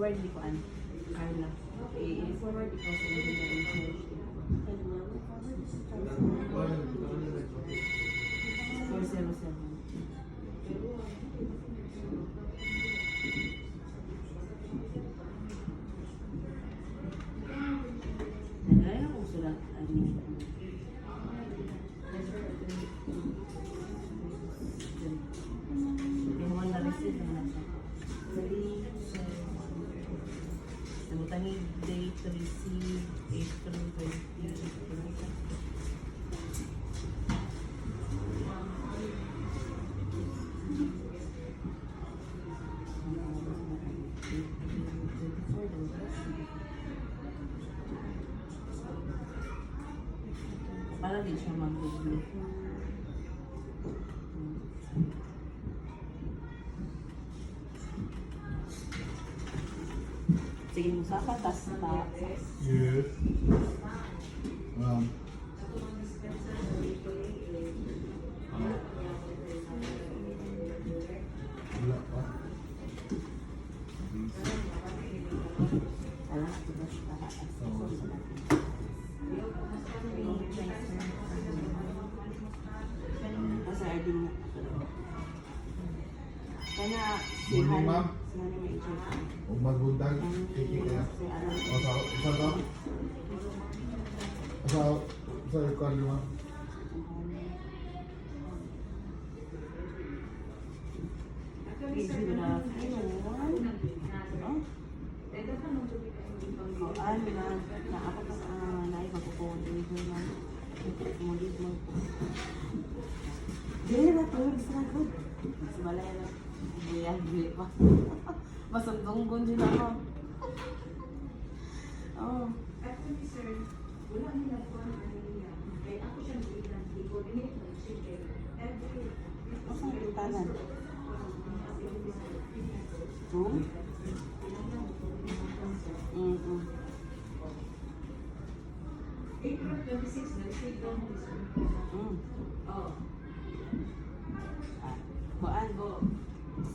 I-forward ni kuan. Carla. I-forward ikaw sa engineer in charge. 407. Nagaya akong sulat. Ano? Yung mga na-receive naman na siya. 3, 7, Nabutangi date to receive April 20. Para din siya mag-google. Sige mo sa tas ta. Yes. Wala pa. Busy. Ala, diba siya? Nasa ID mo. Kana si Morning, Hani, ma'am. si Hani may HR. Huwag magbuntag. Kiki kaya. Si ano? O sa, sa to? Sa, sa record mo? Good afternoon. Oh. Kuan na na ako pa sa naay magpo-deliver na. Mulid mo ko. Dili na tulog sa good. Sibalay na. Buya, dili pa. Masundonggon din ako. Oh. Actually, sir, wala ni nagkuhan ano niya. Kaya ako siya nag-ilan, i-coordinate mo siya kay every Asa ang tanan? Room? April 26, nag-sit down mo, sir. Oh. Ah, kuan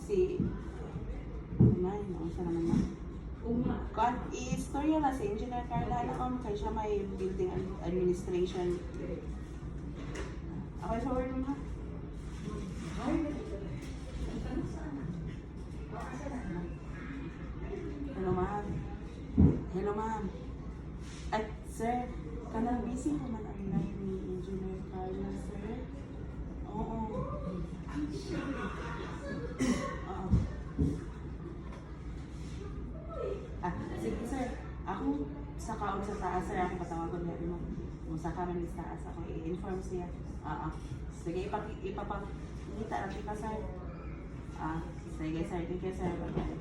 si Nay, naunsa naman na. Uma. Kuan, i-istorya na si Engineer Carla na om kay siya may building administration. Okay, forward mo ha. Hello, ma'am. Hello, ma'am. At sir, kanang busy pa man ang line ni Engineer Carla, sir. Oo. Oo. Ah, sige sir. Ako sa kaon sa taas sir, ako patawagon niya mo. Kung sa kaon sa taas ako i-inform siya. Ah, ah. Sige, ipapakita lang kita sir. Ah, sige sir, thank you sir. Bye-bye.